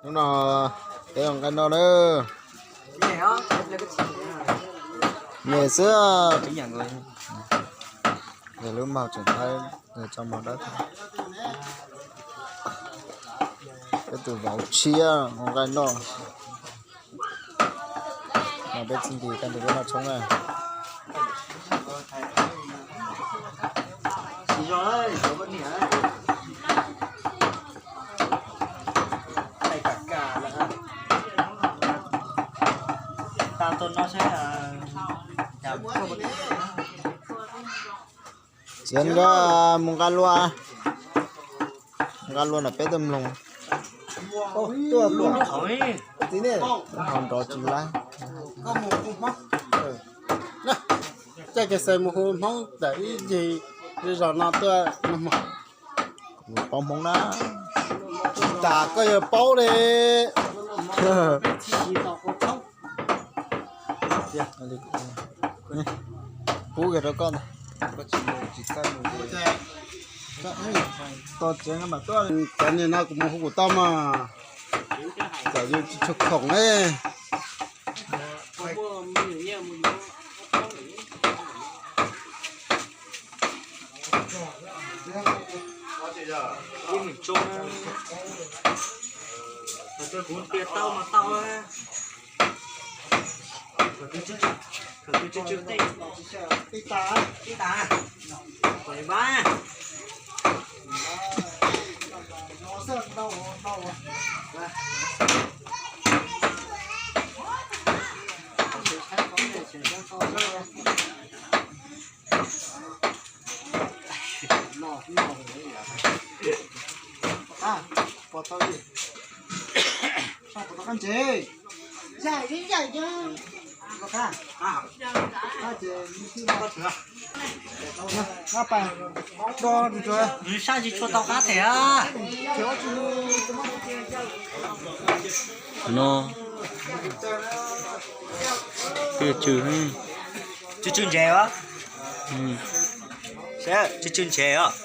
Hnub no peb ua nqaij noj na. Nyem xwb. Yog lub mog tseem thaib, tso mog dawb. Peb tus vauv tshiab ua nqaij noj. Mas peb txij nkis kaj ntug peb noj tshoob na. Txiav nkoj mus nqa lua, nqa lua no peb tuaj mloog. Ho nrov tsis laib. Caij Cag Xais mus hu Hmoob tawm ib ncig zos no tuaj. Kuv paub Hmoob na. Tsis tas koj yuav paub li. Pub kiag rau koj ntag. Tos tsev mam tuaj. Cov niag no kuv mus hu kuv tau mas. Txawm yus tsis tshua khoom ne. Kuv tias tau mas tau. Khaws twg tsw tsw tej. Ib tas, ib tas. Kom li npab. Pov tau li, pov tau qab ntsev. Nws sab tsis tshua tau qab them. No, twb tsw, tsw tsw ntsev os. Tsw tsw ntsev os.